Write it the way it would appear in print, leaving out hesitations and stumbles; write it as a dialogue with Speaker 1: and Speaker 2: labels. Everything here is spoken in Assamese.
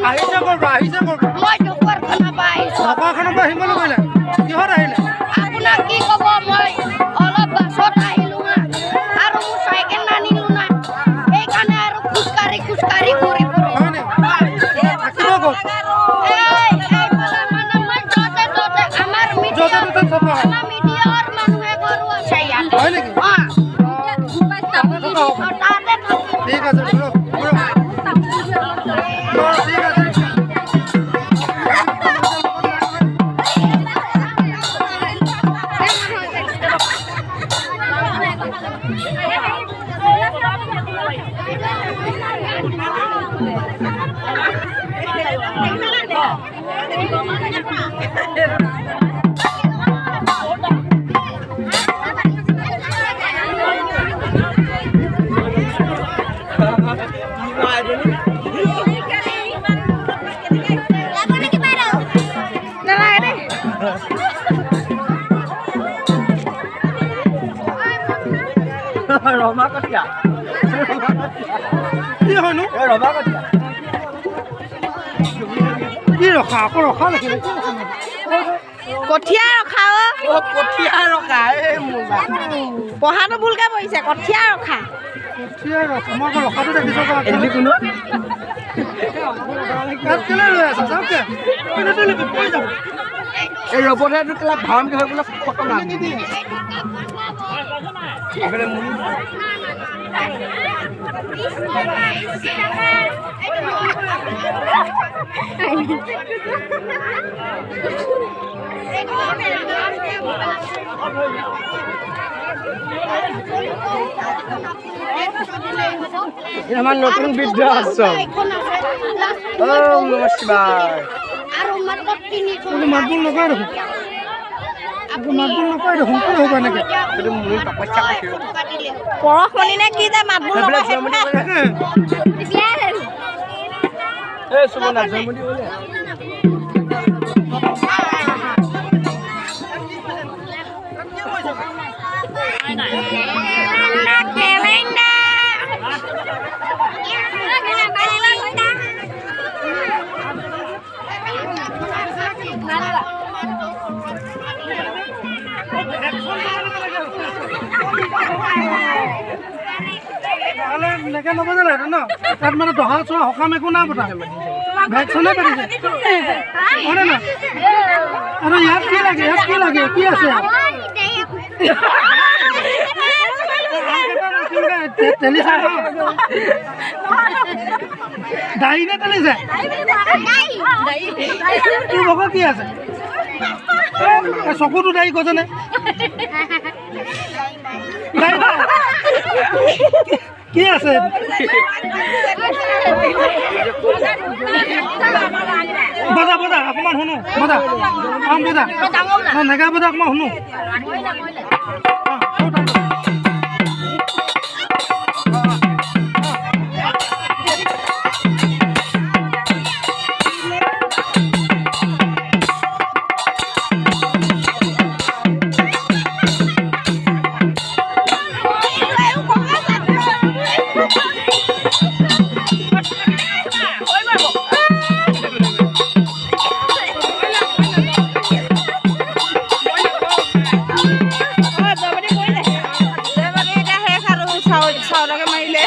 Speaker 1: আহিছে ক'ৰ পৰা? আহিছে ক'ৰ পৰা?
Speaker 2: মই ঢকুৱাখানাৰ পৰা আহিছোঁ।
Speaker 1: ঢকুৱাখানাৰ পৰা আহিম বুলি কৰিলে, কিহত আহিলে?
Speaker 2: আপোনাক কি ক'ব, মই অলপ বাছত আহিলোঁ না আৰু মোৰ চাইকেল নানিলোঁ না, সেইকাৰণে আৰু খোজকাঢ়ি খোজকাঢ়ি ঘূৰি ফুৰোঁ।
Speaker 1: হয় নি? থাকিব ক'ত?
Speaker 2: এই এইফালে মানে মই য'তে ত'তে আমাৰ
Speaker 1: য'তে ত'তে থকা হয়।
Speaker 2: আমাৰ মিডিয়াৰ মানুহে ঘৰো আছে ইয়াত।
Speaker 1: হয় নেকি?
Speaker 2: অঁ, তাতে থাকিম।
Speaker 1: ঠিক আছে, ঘূৰক ঘূৰক। অঁ, ঠিক আছে।
Speaker 3: ৰমা কঠীয়া।
Speaker 1: কি হয়নো?
Speaker 3: ৰমা কঠীয়া।
Speaker 1: কি ৰখা আকৌ? ৰখা লিখিলে কি ৰখা?
Speaker 4: কঠীয়া ৰখা।
Speaker 3: অ, কঠীয়া ৰখা। এই মোজা।
Speaker 4: পঢ়াটো ভুলকে পঢ়িছে, কঠীয়া ৰখা।
Speaker 1: কঠীয়া ৰখা। মই আকৌ ৰখাটো দেখিছোঁ আকৌ।
Speaker 3: এইটো কোনো
Speaker 1: ইয়াত কেলে ৰৈ আছা? চাওক পৰি যাব।
Speaker 3: এই ৰবটে এইটো কেলা ভাওন হৈ বোলে খতম। এইফালে মুড়ি। আমাৰ নতুন বৃদ্ধ আশ্ৰম। ওম নমঃ শিৱায়।
Speaker 2: আৰু মাত্ৰ 300।
Speaker 1: তুমি মাতবোল নকৰে দেখোন, মাতবোল নকৰে দেখোন। কি হ'ব এনেকে?
Speaker 3: এইটো মুড়ি তপস্যা কৰিছে।
Speaker 4: পৰশমণি নে কি যে মাতবোল
Speaker 3: সেইবিলাক
Speaker 4: নকৰে
Speaker 3: জয়মতী
Speaker 4: সেইটোহে।
Speaker 3: বোলে। এই সুমনা, জয়মতী বোলে।
Speaker 1: নহ'লে এনেকে নবজালে হেঁতেন ন। তাত মানে দহা চহা সকাম একো নাই পতা, ভেকচনে পাতিছে, হয়নে নহয়? আৰু ইয়াত কি লাগে? ইয়াত কি লাগে? কি আছে? তেলিছে দাড়ি নে তেলিছে? তোৰ ভাগৰ কি আছে? চকুটো দাড়ি কৈছেনে? কি আছে? বজা বজা, অকণমান শুনো। বজা, অ, বজা। অ, নেগা বজা, অকণমান শুনো।
Speaker 4: চাউলকে মাৰিলে।